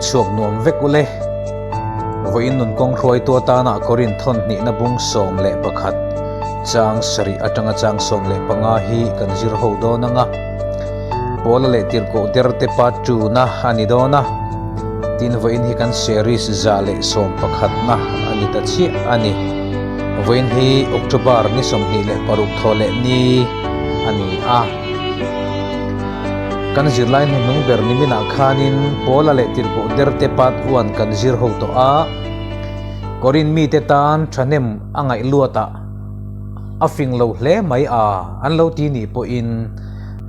Tukchhuak nuam vek ule. Vawiin nun kawng hruaitu atana Korin thawn hnihna bung 11 chang sarih atanga chang 15 hi kan zir ho dawn ang a. Paula leh Tirhkoh derte pa tuna a ni dawn a. Tin vawiin hi kan series 111na a ni ta chiah a ni. Vawiin hi October ni 26 thaw leh ni a ni a. Kan zirlai hnuhnung ber niminah khanin Paula leh Tirhkoh derte part one kan zir ho tawh a. Korin mite tan thahnem a ngaih luatah a fing lo hle mai a, an lo ti nih pawhin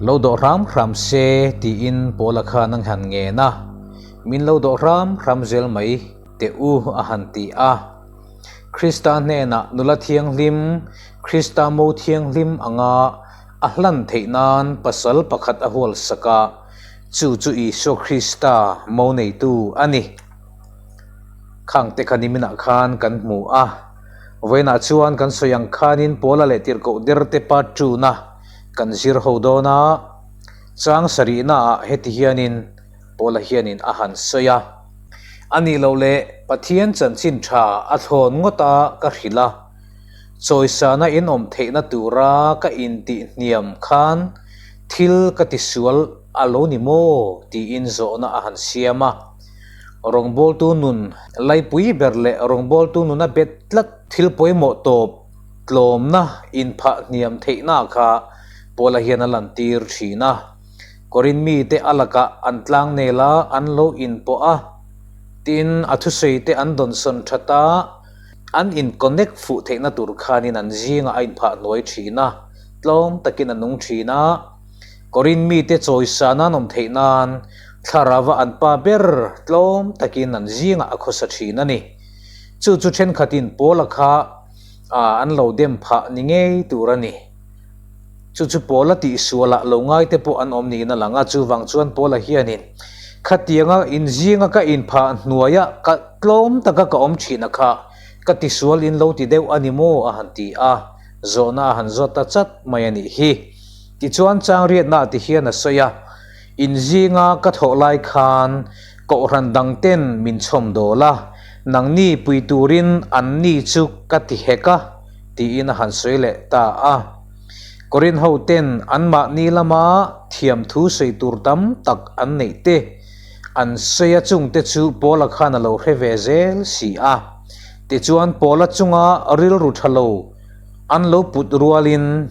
lo dawh hram hram se tiin Paula khan a han ngen a, Min lo dawh hram hram zel mai teh u a han ti a. Krista hnenah nula thianghlim, Krista mo thianghlim anga a hlan theih nan pasal pakhat a hual sak a, chu chu Isua Krista mo neitu a ni. Khangte kha niminah khan kan hmu a. Vawiinah chuan kan sawi ang khanin Paula leh Tirhkoh derte part two-na kan zir ho dawn a, chang sarihnaah heti hianin Paula hianin a han sawi a, A nih loh leh Pathian chanchin tha a thlawn ngawt a ka hrilh a, chawisana in awm theihna tura ka intihhniam khan thil ka tisual a lo ni maw? tiin zawhna a han siam a. Rawngbawltu nun laipui ber leh rawngbawltu nuna bet tlat thil pawimawh tawp tlawmna inphah hniam theihna kha Paula hian a lantir thin a. Korin mite a lakah an tlangnel a, an lo inpawh a, tin a thusawi te an dawnsawn that a, an in-connect fuh theihna tur khanin an zingah a inphah hnuai thin a, tlawm takin a nung thin a. Korin mite chawisa nan awm theih nan thlarauva an pa ber tlawm takin an zingah a khawsa thin a ni. Chu chu thenkhatin Paula kha an lo dem phah ni ngei tur a ni. Chu chu Paula tihsualah lo ngai te pawh an awm niin a lang a, chuvang chuan Paula hianin khatianga inzinga ka inphah hnuaia ka tlawm taka ka awm thin a kha ka tisual in lo ti deuh a ni maw a han ti a, zawhna a han zawt ta chat mai a nih hi. Tichuan changriatna ti hian a sawi a, Inzinga ka thawh lai khan kohhran dangten min chhawm dawl a, nangni pui turin anni chu ka ti hek a, tiin a han sawi leh ta a. Korin hoten anmahni lama thiamthu sawi tur tam tak an neih te an sawi a chungte chu Paula khan a lo hre ve zel si a. Tichuan Paula chunga rilru tha lo an lo put rualin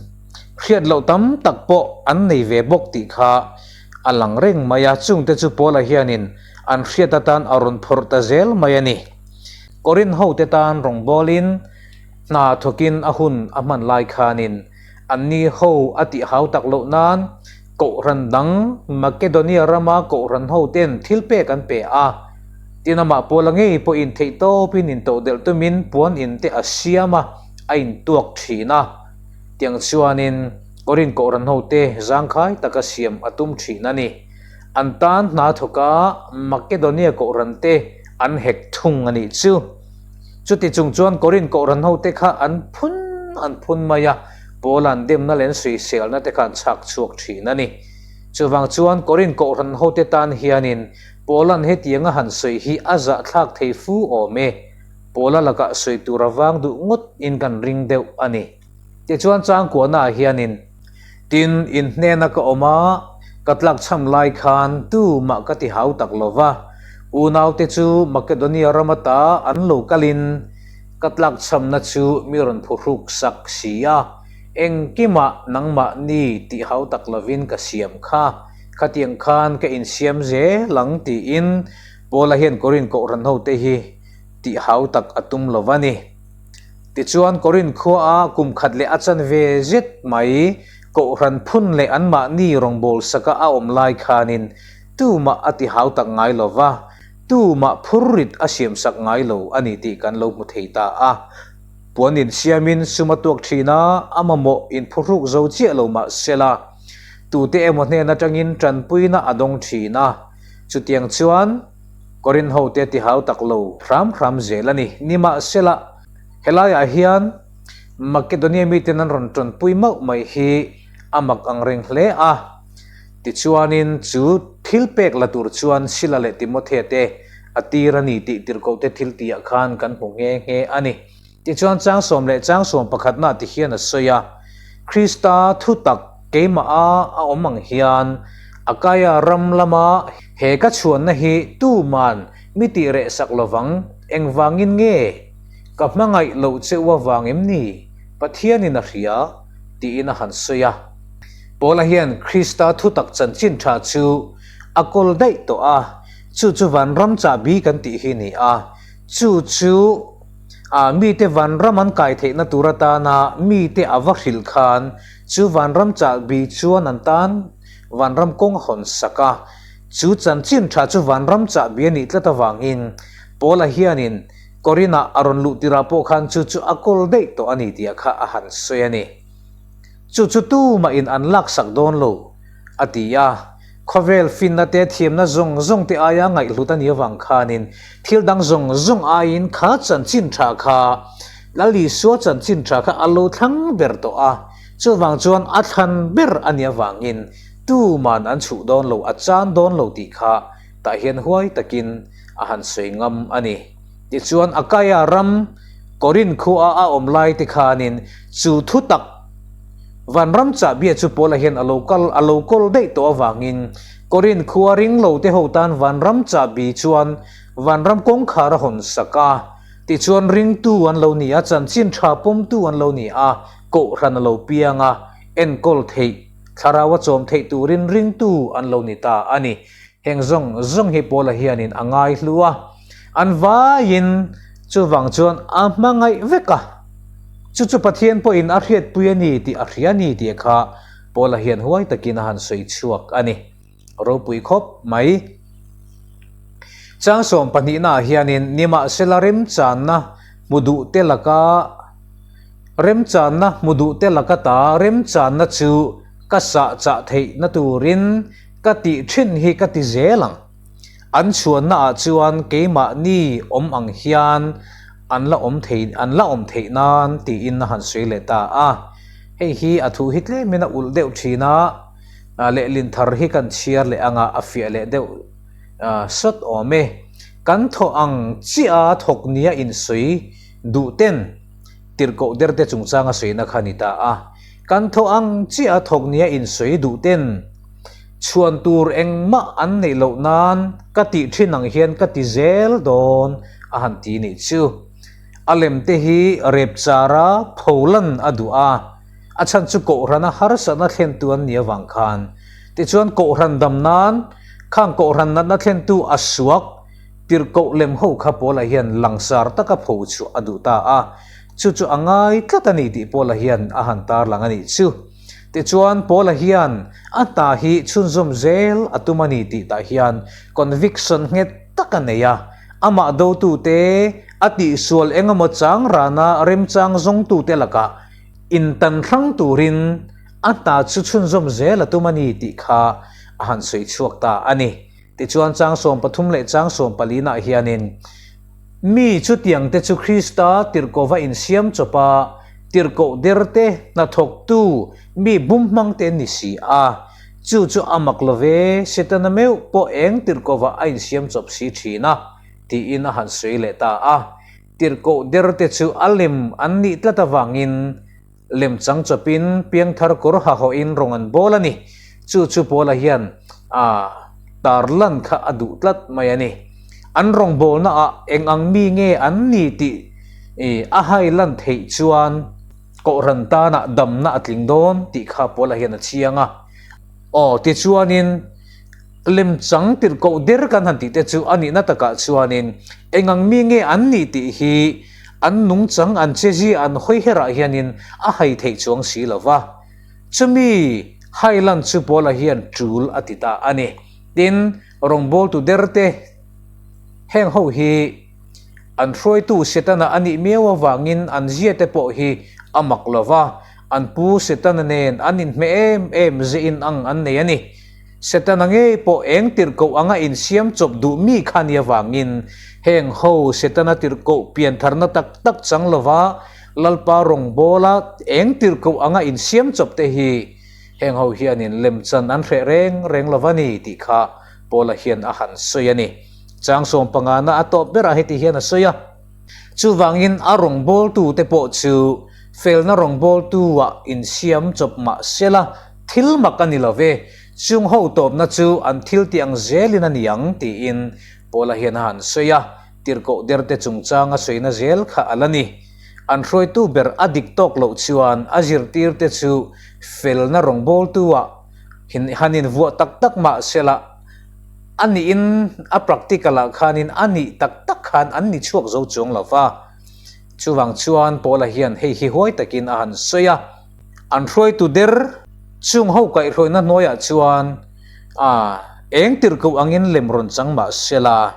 hriat loh tam tak pawh an nei ve bawk tih kha a lang reng mai a, chungte chu Paula hianin an hriat atan a rawn phawrh ta zel mai a ni. Korin hote tan rawngbawlin Hna thawkin a hun a hman lai khanin anni ho a tih hau tak loh nan Kohhran dang Makedonia rama Kohhran hoten thil pek an pe a. Tin amah Paula ngei pawhin theihtawpin intodelh tumin puan in te a siam a, a intuak thin a. Tiang chuanin Korin Kohhran hote zangkhai taka siam a tum thin a ni. An tan hna thawka Makedonia Kohhran te an hek thung a nih chu. Chuti chung chuan Korin Kohhran hote kha an phun an phun mai a, Paula'n demna leh an sawiselna te kha an chhak chhuak thin a ni. Chuvang chuan Korin Kohhran hote tan hianin Paula'n hetianga han sawi hi a zahthlak thei fu awm e. Paula lakah sawi tur a vang duh ngawt in kan ring deuh a ni. Tichuan changkuahnaah hianin, Tin, in hnena ka awm a, ka tlakchham lai khan tumah ka ti hau tak lo va, unaute chu Makedonia ram ata an lo kalin ka tlakchhamna chu mi rawn phuhruk sak si a, engkimah nangmahni ti hau tak lovin ka siam kha, khatiang khan ka insiam zel ang tiin Paula hian Korin Kohhran hote hi tih hau tak a tum lo va ni. Tichuan, Korin khuaa kum khat leh a chanve zet mai Kohhran phun leh anmahni rawngbâwl saka a awm lai khanin tumah a ti hau tak ngai lo va, tumah phurrit a siamsak ngai lo a ni tih kan lo hmu thei ta a. Puan insiamin sum a tuak thin a, a mamawh inphuhruk zo chiah lo mah sela, tute emaw hnen atangin tanpuina a dawng thin a. Chutiang chuan, Korin hote ti hau tak lo hram hram zel a ni. Nimahsela, helaiah hian Makedonia miten an rawn tawnpui mauh mai hi a mak ang reng hle a. Tichuanin chu thil pek la tur chuan Sila leh Timothea te a tir a ni tih tirhkohte thil tihah khan kan hmu nghe nghe a ni. Tichuan chang sawm leh chang sawm pakhatna ti hian a sawi a, Krista thutak keimah a a awm ang hian Akaia ram lama he ka chhuanna hi tuman mi tih reh sak lovang, engvangin nge ka hmangaih loh che u avang em ni? Pathianin a hria, tiin a han sawi a. Paula hian Krista thutak chanchin tha chu a kawl daih tawh a, chu chu vanram chahbi kan tih hi ni a, chu chu a mite vanram an kai theihna tur atana mite a va hrilh khan chu vanram chahbi chuan an tan vanram kawng a hawn sak a. Chu chanchin tha chu vanram chahbi a nih tlat avangin Paula hianin Korinah a rawn luh tirah pawh khan chu chu a kawl daih tawh a ni tih kha a han sawi a ni. Chu chu tumahin an laksak dawn lo, a ti a. Khawvel finna te thiamna zawng zawng te aia ngaihhlut a nih avang khanin thil dang zawng zawng aiin kha chanchin tha kha Lal Isua chanchin tha kha a lo thlang ber tawh a, chuvang chuan a thlan ber a nih avangin tuman an chhuh dawn lo, a chan dawn lo tih kha tah hian huai takin a han sawi ngam a ni. Tichuan Akaia ram Korinth khua a awm lai te khanin chu thutak Vanram chahbia chu Paula hian a lo kal a lo kawl daih tawh avangin Korinth khua ringlo te ho tan Vanram chahbi chuan Vanram kawngkhar a hawn sak a. Tichuan ringtu an lo ni a, chanchin tha pawmtu an lo ni a, kohhran a lo piang a, enkawl theih, thlarau a chawm theih turin ringtu an lo ni ta a ni. Heng zawng zawng hi Paula hianin a ngai hlu a, an vaiin chuvang chuan a hmangaih vek a. Chu chu Pathian pawhin a hriatpui a ni tih a hria a ni tih kha Paula hian huai takin a han sawi chhuak a ni. Ropui khawp mai. Chang sawm pahnihnaah hianin nimahsela remchanna hmu duhte laka remchanna hmu duhte laka ta remchanna chu ka sah chah theihna turin Ka tih thin hi ka ti zel ang. An chhuanna ah chuan keimahni awm ang hian an la awm thei an la awm theih nan tiin a han sawi leh ta a. Hei hi a thu hi tlemin a ulh deuh thin a, lehlin thar hi kan chhiar leh anga a fiah leh deuh sawt awm e. Kan thawh ang chiah a thawk nia insawi duh ten tirhkoh derte chungchang a sawina kha a ni ta a. Kan thawh ang chiah a thawk nia insawi duh ten chhuan tur engmah an neih loh nan ka tih thin ang hian ka ti zel dawn a han ti nih chu. A lem te hi rep chara pholan a duh a, a chhan chu kohhrana harsatna thlentu an nih avang khan. Tichuan kohhran dam nan khang kohhran natna thlentu a suak tirhkoh lem ho kha Paula hian langsar taka pho chhuah a duh ta a. Chu chu a ngai tlat a ni tih Paula hian a han tarlang a nih chu. Tichuan Paula hian a hna hi chhunzawm zel a tum a ni tih tah hian conviction nghet tak a nei a, amah dotute a tihsual eng emaw chang rana remchang zawngtute lakah intan hrang turin a hna chu chhunzawm zel a tum a ni tih kha a han sawi chhuak ta a ni. Tichuan chang 13 leh chang 14 ah hianin, Mi chutiangte chu Krista tirhkohva insiam chawpa tirhkoh derte hnathawktu mi bum hmangte an ni si a, chu chu a mak lo ve, Setana meuh pawh eng tirhkohva a insiam chawp si thin a, tiin a han sawi leh ta a. Tirhkoh derte chu a lem an nih tlat avangin, Lemchang chawpin piangthar kawr ha hawhin rawng an bawl a ni. Chu chu Paula hian a tarlan kha a duh tlat mai a ni. An rawngbawlna ah eng ang mi nge an ni tih a hai lan theih chuan Kohhran tanah damna a tling dawn tih kha Paula hian a chiang a. Aw, tichuanin Lemchang tirhkoh der kan han tih te chu a nihna takah chuanin eng ang mi nge an nih tih hi an nungchang an chezia an hawi herah hianin a hai theih chuang si lo va. Chumi hailan chu Paula hian tul a ti ta a ni. Tin, rawngbawltu derte heng ho hi an hruaitu Setana a nih miau avangin an ziate pawh hi a mak lo va, an pu Setana nen an inhmeh em em zein ang an nei a ni. Setana ngei pawh eng tirhkoh anga insiam chawp duh mi kha ni avangin heng ho Setana tirhkoh piantharna tak tak chang lova Lalpa rawngbawla eng tirhkoh anga insiam chawp te hi heng ho hianin lemchan an hreh reng reng lova ni tih kha Paula hian a han sawi a ni. Chang sawmpangana a tawp berah heti hian a sawi a. Chuvangin a rawngbawltute pawh chu felna rawngbawltu-ah insiam chawp mah sela thil mak a ni lo ve, chung ho tawpna chu an thil tih ang zelin a ni ang tiin Paula hian a han sawi a, tirhkoh derte chungchanga sawina zel kha a la ni. An hruaitu ber a dik tawk loh chuan a zirtirte chu felna rawngbawltu-ah han invuah tak tak mah sela, A niin a practical ah khanin a nih tak tak khan an ni chhuak zo chuang lo va. Chuvang chuan Paula hian hei hi huai takin a han sawi a, an hruaitu der chung ho kaihhruaina hnuaiah chuan a eng tirhkoh angin lem rawn chang mah sela,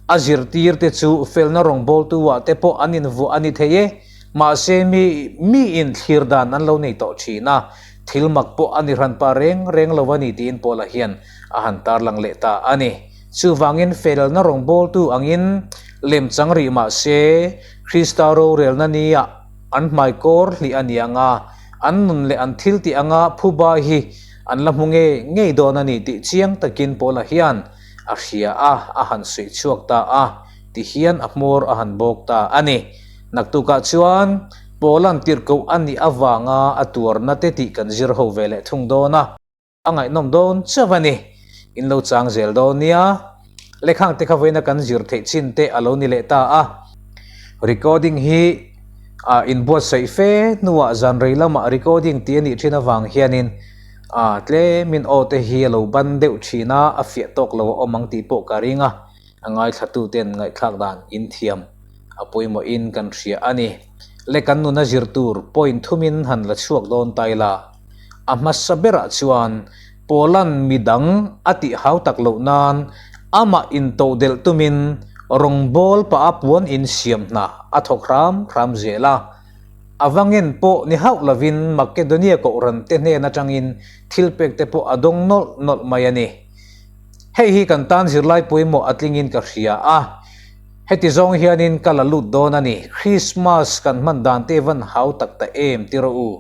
a zirtirte chu felna rawngbawltu ah te pawh an invuah a ni thei e, mahse mi miin thlir dan an lo nei tawh thin a, thil mak pawh a ni hranpa reng reng lo a ni tiin Paula hian a han tarlang leh ta a ni. Chuvangin felna rawngbawltu angin lemchang rih mah se, Krista rorelna nia an hmaikawr hlih a ni ang a, an nun leh an thiltih anga phuba hi an la hmu ngei ngei dawn a ni tih chiang takin Paula hian a hria a, a han suih chhuak ta a, ti hian a hmawr a han bawk ta a ni. Naktukah chuan Paula'n tirhkoh a nih avanga a tuarna te tih kan zir ho ve leh thung dawn a. A ngaihnawm dawn chauh a ni. In lo chang zel dawn nia. Lekhang te kha vawiina kan zir theih chin te a lo ni leh ta a. Recording hi ah inbuatsaih fe hnuah zan rei lamah recording tih a nih thin avang hianin ah tlemin aw te hi a lo ban deuh thin a, a fiah tawk lo a awm ang tih pawh ka ring a. A ngaithlatuten ngaihthlak dan inthiam a pawimawhin kan hria a ni. Le kan nuna zir tur point thumin han la chhuak dawn ta ila. A hmasa berah chuan Paula'n midang a tih hau tak loh nan amah intodelh tumin rawngbâwl pah a puan insiam hna a thawk hram hram zel a. A va ngen pawh ni hauh lovin Makedonia kohhrante hnen atangin thilpek te pawh a dawng nawlh nawlh mai a ni. Hei hi kan tan zirlai pawimawh a tlingin ka hria a, heti zawng hianin ka la lut dawn a ni. Krismas kan hman dan te van hau tak ta em ti rawh u.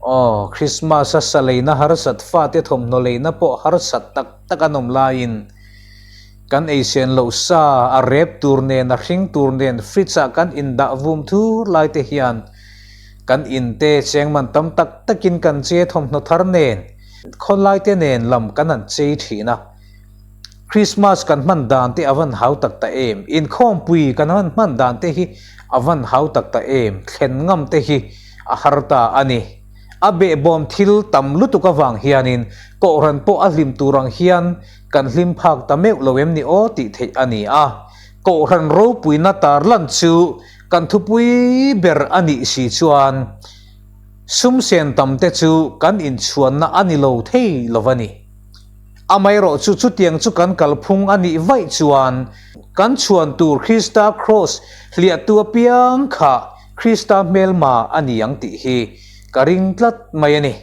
Aw, Krismas a sa leina harsat fate thawmhnaw leina pawh harsat tak tak an awm laiin kan eisen loh sa a rep tur nen a hring tur nen fridge ah kan indah vum thur lai te hian kan in te chengman tam tak takin kan che thawmhnaw thar nen Khawlai te nen lam kan han chei thin a, Christmas kan hman dan te a van hau tak ta em, inkhawmpui kan han hman dan te hi a van hau tak ta em, thlen ngam te hi a har ta a ni. A behbawm thil tam lutuk avang hianin Kohhran pawh a hlim tur ang hian kan hlim phak ta meuh lo em ni aw tih theih a ni a. Kohhran ropuina tarlan chu kan thupui ber a nih si chuan, Sum sen tam te chu kan inchhuanna a ni lo thei lo a ni. Amaherawh chu chutiang chu kan kalphung a nih vaih chuan kan chhuan tur Krista Kraws hliahtu apiang kha Krista hmelma a ni ang tih hi ka ring tlat mai a ni.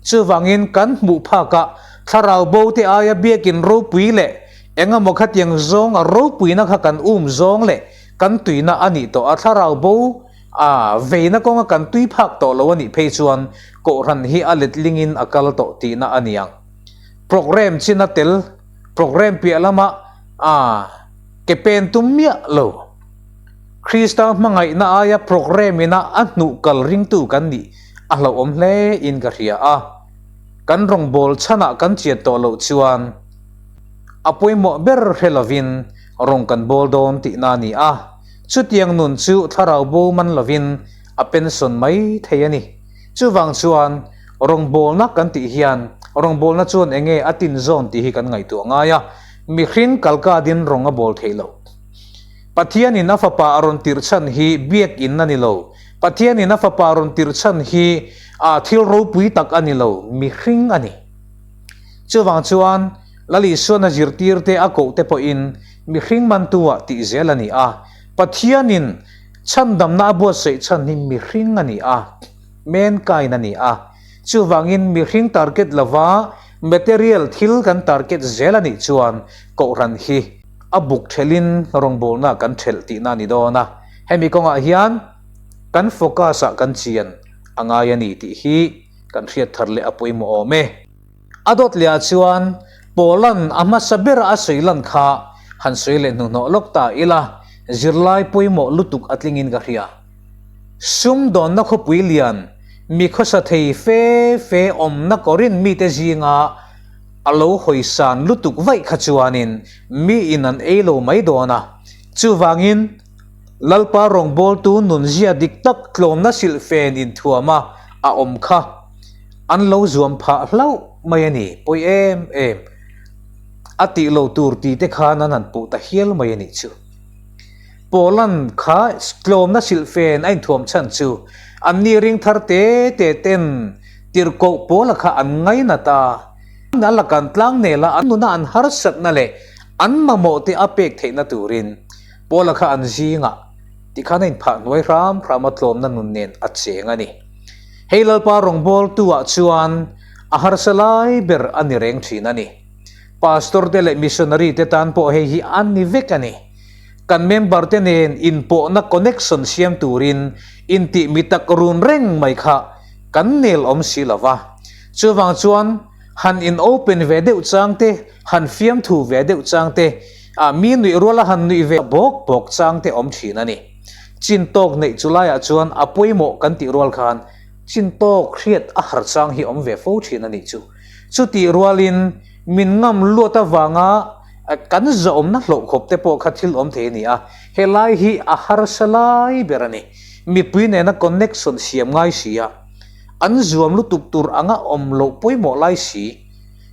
Chuvangin kan hmuh phakah thlarau bo te aia biakin ropui leh engemaw khatiang zawng a ropuina kha kan um zawng leh kan tuina a nih tawh a thlarau bo A veina kawnga kan tui phak tawh lo a nih phei chuan Kohhran hi a letlingin a kal tawh tihna a ni ang. Programme chin a tel, programme piah lama a ke pen tum miah lo. Krista hmangaihna aia programme ina a hnuh kal ringtu kan nih a hlauhawm hle in ka hria a. Kan rawngbâwl chhanah kan chian tawh loh chuan a pawimawh ber hre lovin rawng kan bawl dawn tihna a ni a. Chutiang nun chu thlarau bo man lovin a pension mai thei a ni. Chuvang chuan rawngbawlna kan tih hian rawngbawlna chuan eng nge a tin zawn tih hi kan ngaihtuah ngai a, mihring kalkadin rawng a bawl theih loh. Pathianin a fapa a rawn tirh chhan hi biakin a ni lo. Pathianin a fapa a rawn tirh chhan hi thil ropui tak a ni lo, mihring a ni. Chuvang chuan Lal Isuan a zirtirte a kohte pawhin Mihring mantu-ah tih zel a ni a, Pathianin chhandamna a buatsaih chhan hi mihring a ni a, mankind a ni a. Chuvangin mihring target lova material thil kan target zel a nih chuan Kohhran hi a buk thelhin rawngbawlna kan thelh tihna a ni dawn a. Hemi kawngah hian kan focus-ah kan chian a ngai a ni tih hi kan hriat thar leh a pawimawh awm e. A dawt leh ah chuan Paula'n a hmasa bera a sawi lan kha Han sawi leh hnuhnawh lawk ta ila, zirlai pawimawh lutuk a tlingin ka hria. Sumdawnna khawpui lian, mi khawsa thei fe fe awmna kawrin mite zinga a lo hawisan lutuk vaih kha chuanin miin an ei lo mai dawn a. Chuvangin, Lalpa rawngbawltu nunzia dik tak tlawmna silhfen inthuama a awm kha an lo zuam phah hlauh mai a ni, pawi em em. A tih lo tur ti te khan an han puh ta hial mai a nih chu. Poland kha tlawmna silhfen a inthuam chhan chu anni ring thar te te ten tirhkoh pawla kha an ngainat a, a lakan tlang nela an nuna an harsatna leh an mamawh te a pek theihna turin Pawla kha an zingah tikhan a inphah hnuai hram hram a tlawmna nun nen a cheng a ni. Hei Lalpa rawngbawltu ah chuan a harsa lai ber a ni reng thin a ni. Pastor te leh missionary te tan pawh hei hi a ni vek a ni. Kan member te nen inpawhna connection siam turin intih mi tak run reng mai kha kan nel awm si lo va. Chuvang chuan han in open ve deuh chang te, han fiamthu ve deuh chang te, ah mi nuih ruala han nuih ve bawk bawk chang te awm thin a ni. Chin tawk neih chu laiah chuan a pawimawh kan tih rual khan chin tawk hriat a har chang hi awm ve fo thin a nih chu. Chutih rualin min ngam luat avanga kan zahawmna hlawhkhawp te pawh kha thil awm thei a ni a, helai hi a harsa lai ber a ni. Mipui nena connection siam ngai si a, an zuam lutuk tur anga awm loh pawimawh lai si.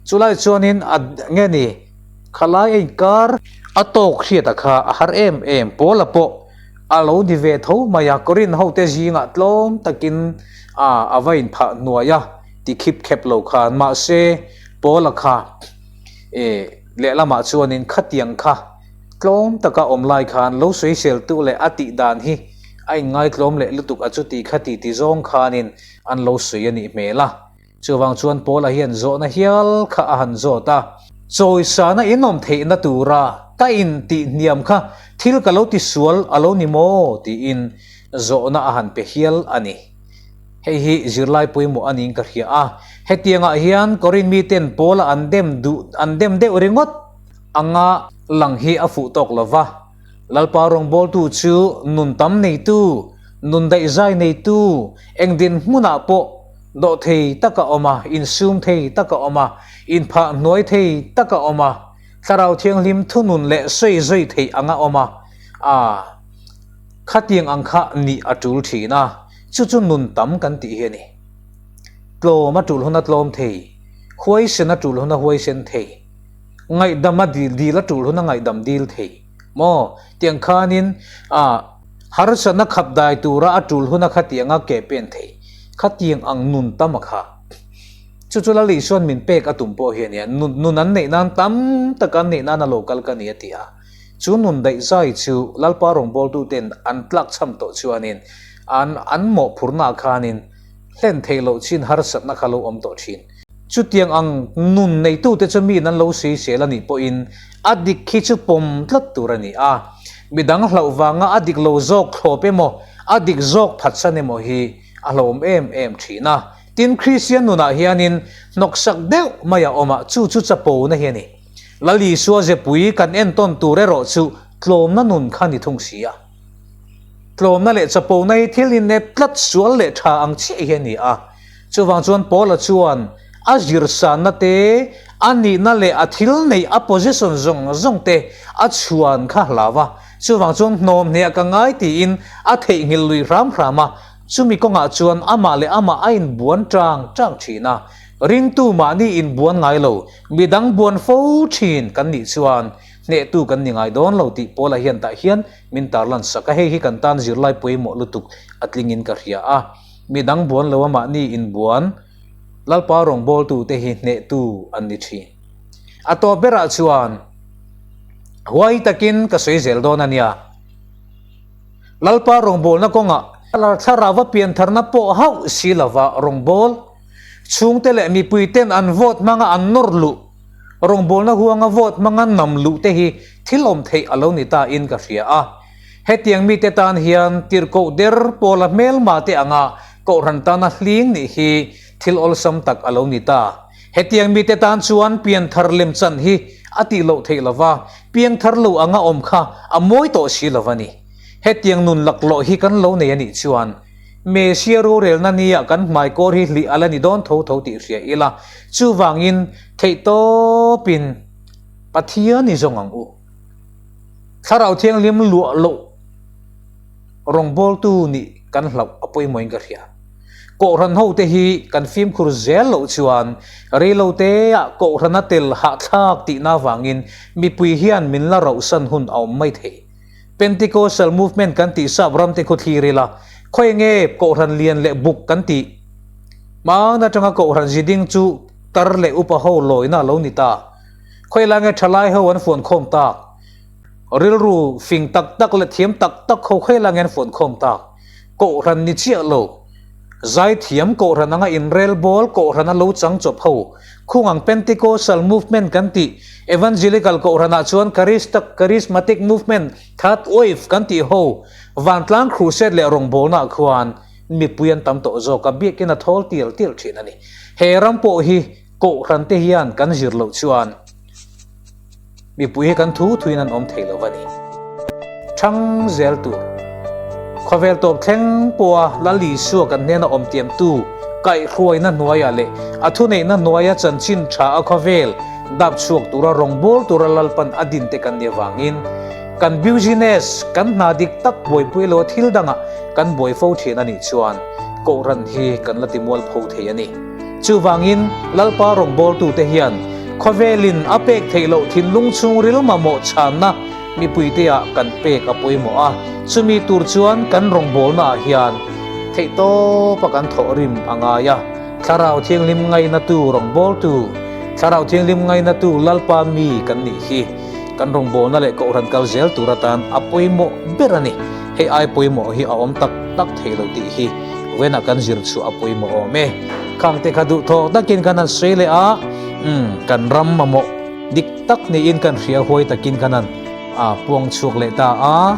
Chulai chuanin a nge ni, khalai a inkar a tawk hriata kha a har em em. Paula pawh a lo ni ve tho mai a, Korin hote zingah tlawm takin a va inphah hnuai a. Ti khip khep lo khan mahse Paula kha e lehlamah chuanin khatiang kha tlawm taka awm lai khan lo sawiseltu leh a tih dan hi a inngaitlawm leh lutuk a chuti khati ti zawng khanin an lo sawi a nih hmel a. Chuvang chuan Paula hian zawhna hial kha a han zawt a. Chawisana inawm theihna tura ka intih hniam kha thil ka lo tisual a lo ni maw? tiin zawhna a han pe hial a ni. Hei hi zirlai pawimawh a niin ka hria a, hetiangah hian Korin miten Paula an dem duh an dem deuh ringawt anga lang hi a fuh tawk lo va. Lalpa rawngbawltu chu nun tam neitu, nun daihzai neitu, eng dinhmunah pawh dawhthei taka awm a, insum thei taka awm a, inphah hnuai thei taka awm a, Thlarau Thianghlim thunun leh sawi zui theih anga awm a, aa khatiang ang kha nih a tul thin a. Chu chu nun tam kan tih hi a ni. Tlawm a tul hun a tlawm thei, huaisen a tul hun a huaisen thei, ngaihdam a dil dil a tul hun a ngaihdam dil thei maw? Tiang khanin a harsatna khap dai tura a tul hun a khatiang a ke pen thei, khatiang ang nun tam a kha. Chu chu Lal Isuan min pek a tum pawh hi a nia, nun nun an neih nan tam tak an neih nan a lo kal ka ni a ti a. Chu nun daih zai chu Lalpa rawngbawltuten an tlakchham tawh chuanin an an mawhphurnaah khanin hlen theih loh chin harsatna kha lo awm tawh thin. Chutiang ang nun neitute chu miin an lo sawisel a nih pawhin a dik khi chu pawm tlat tur a ni a. Midang hlauh vanga a dik lo zawk thlawp emaw, a dik zawk phatsan emaw hi a hlauhawm em em thin a. Tin, Kristian nunah hianin hnawksak deuh mai a awm a, chu chu chapona hi a ni. Lal Isua zepui kan entawn tur erawh chu tlawmna nun kha ni thung si a. Tlawmna leh chapona hi thil innep tlat sual leh tha ang chiah hi a ni a. Chuvang chuan Paula chuan a zirsanna te, a nihna leh a thil neih a position zawng zawng te a chhuan kha hlau a. Chuvang chuan hnawm hneah ka ngai tiin a theihnghilh lui hram hram a. Chumi kawngah chuan amah leh amah a inbuan tang tang thin a. Ringtu mahni inbuan ngai lo, midang buan fo thin kan nih chuan hnehtu kan ni ngai dawn lo tih Paula hian tah hian min tarlan sak a, hei hi kan tan zirlai pawimawh lutuk a tlingin ka hria a, midang buan lo a mahni inbuan Lalpa rawngbawltute hi hnehtu an ni thin. A tawp berah chuan huai takin ka sawi zel dawn a nia. Lalpa rawngbawlna kawngah thlarau a piantharna pawh hauh si lova rawngbâwl Chhungte leh mipuiten an vote hmanga an nawr luh, rawngbawlna huanga vote hmanga nam luh te hi thil awm theih a lo ni ta in ka hria a. Hetiang mite tan hian tirhkoh der pawla hmelma te anga kohhran tana hling nih hi thil awlsam tak a lo ni ta. Hetiang mite tan chuan pianthar lemchan hi a tih loh theih lova, piangthar lo anga awm kha a mawi tawh si lo a ni. Hetiang nun laklawh hi kan lo nei a nih chuan Mesia rorelna nia kan hmaikawr hi hlih a la ni dawn tho tho tih hria ila, chuvangin theihtawpin Pathian i zawng ang u. Thlarau Thianghlim luah loh rawngbawltu nih kan hlauh a pawimawhin ka hria. Kohhran hote hi kan fimkhur zel loh chuan reiloteah kohhrana tel hahthlak tihna avangin mipui hian min la rauhsan hun a awm mai thei. Pentecostal movement kan tih sap ramte khu thlir ila, khawi nge kohhran lian leh buk kan tih? Hmaan atanga kohhran ziding chu tar leh upa ho lawina a lo ni ta. Khawi lai nge thalai ho an fuankhawm tak? Rilru fing tak tak leh thiam tak tak ho khawi lai nge an fuankhawm tak? Kohhran ni chiah lo. Zaithiam kohhran anga inrelbawl kohhrana lo chang chawp ho. Khung ang Pentecostal movement kan tih, Evangelical kohhranah chuan Charismatic movement, Third Wave kan tih ho, vantlang crusade leh rawngbawlnaah khuan mipui an tam tawh zawk a, biakin a thawl tial tial thin a ni. He ram pawh hi kohhran te hian kan zir loh chuan Mipui hi kan thu thuin an awm thei lo va ni. Thang zel tur. Khawvel tawp thleng pawha Lal Isua kan hnena awm tiamtu kaihhruaina hnuaiah leh a thuneihna hnuaia chanchin tha a khawvel dap chhuak tura rawngbâwl tura Lalpan a dinte kan nih avangin kan business, kan hna dik tak buaipui lo thil dangah kan buai fo thin a nih chuan Kohhran hi kan la timualpho thei a ni. Chuvangin, Lalpa rawngbawltute hian khawvelin a pek theih loh thinlung chhungril mamawh chhanna mipuiteah kan pek a pawimawh a, chumi tur chuan kan rawngbawlnaah hian theihtawpa kan thawhrim a ngai a. Thlarau Thianghlim ngainatu rawngbawltu, Thlarau Thianghlim ngainatu Lalpa mi kan nih hi kan rawngbawlna leh Kohhran kal zel tur atan a pawimawh ber a ni. Hei ai pawimawh hi a awm tak tak thei lo tih hi Venah kan zir chhuah a pawimawh awm e. Khang te kha duh thawk takin kan han sawi leh a, umm kan ram mamawh dik tak niin kan hria huai takin kan han a puang chhuak leh ta a.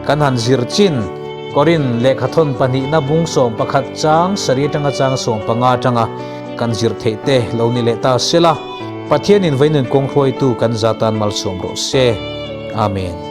Kan han zir chin Korin lehkhathawn pahnihna bung 11 chang sarih atanga chang 15 atanga kan zir theih te lo ni leh ta sela, Pathianin vainun kawng hruaitu kan zatan malsawm rawh se. Amen.